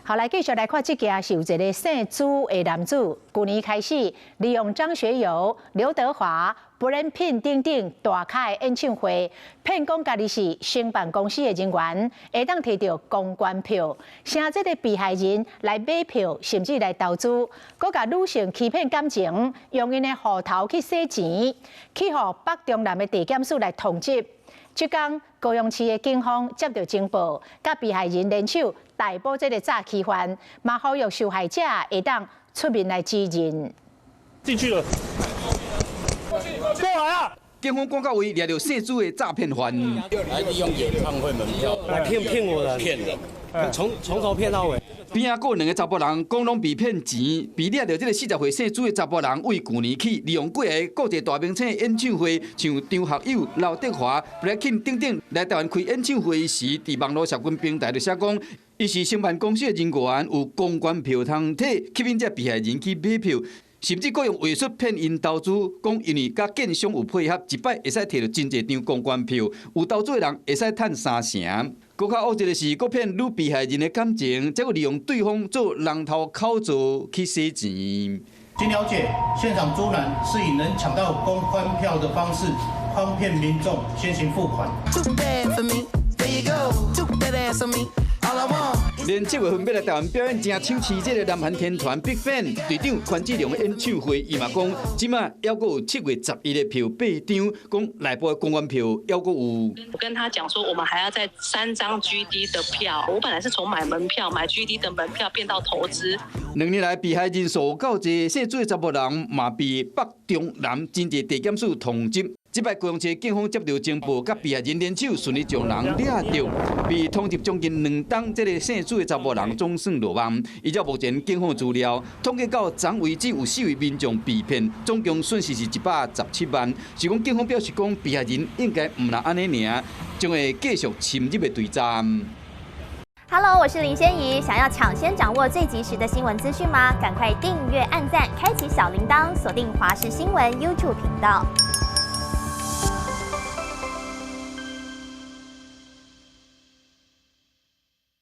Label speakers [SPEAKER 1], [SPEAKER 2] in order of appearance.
[SPEAKER 1] 好，來繼續來看這件是有一个姓朱的男子，舊年開始利用張學友、劉德華、BLACKPINK 等等大咖的演唱會，騙講家己是承辦公司的人員，會當提著公關票，請這个被害人來買票，甚至來投資，閣共女性欺騙感情，用𪜶的戶頭去洗錢，去予北中南的地檢署來通緝。這工高雄市的警方接著情報，佮被害人聯手逮捕這个詐欺犯，嘛呼籲受害者會當出面來指認。
[SPEAKER 2] 進去了，過來啊！
[SPEAKER 3] 警方趕到位，掠著姓朱的詐騙犯。
[SPEAKER 4] 來利用演唱會門票
[SPEAKER 5] 來騙騙我的，
[SPEAKER 4] 騙人，
[SPEAKER 5] 從頭騙到尾。
[SPEAKER 3] 邊仔閣有兩个查埔人講攏被騙錢，被掠著這个40歲姓朱的查埔人，為舊年起利用幾个國際大明星演唱會，像張學友、劉德華、BLACKPINK 等等來台灣開演唱會時，佇網路社群平台就寫講，伊是承辦公司的人員，有公關票通提，吸引這被害人去買票，甚至閣用話術騙𪜶投資，講因為佮建商有配合，一擺會使提著真濟張公關票，有投資的人會使趁三成。閣較惡質的是，閣騙女被害人的感情，再閣利用對方做人頭口座去洗錢。
[SPEAKER 6] 經了解，現場朱男是以能搶到公關票的方式，誆騙民眾先行付款。
[SPEAKER 3] 連7月份欲來台灣表演誠搶市這个南韓天團 BigBang 隊長權志龍的演唱會，伊嘛講，這馬猶閣有7月11的票八張，講內部的公關票猶閣有。
[SPEAKER 7] 我跟他講說，我們還要再3張 GD 的票。我本來是從買門票、買 GD 的門票變到投資。
[SPEAKER 3] 2年來被害人數有夠濟，姓朱的查埔人嘛被北中南真濟地檢署通緝。這擺高雄市警方接著情報，佮被害人聯手順利將人掠著，被通緝將近2冬，這个姓朱的查埔人總算落網。依照目前警方資料，統計到昨為止有四位民眾被騙，總共損失是117萬。是講警方表示講，被害人應該毋但按呢爾，將會繼續深入的追查。
[SPEAKER 8] Hello，我是林仙怡。想要搶先掌握最及時的新聞資訊嗎？趕快訂閱、按讚、開啟小鈴鐺，鎖定華視新聞 YouTube 頻道。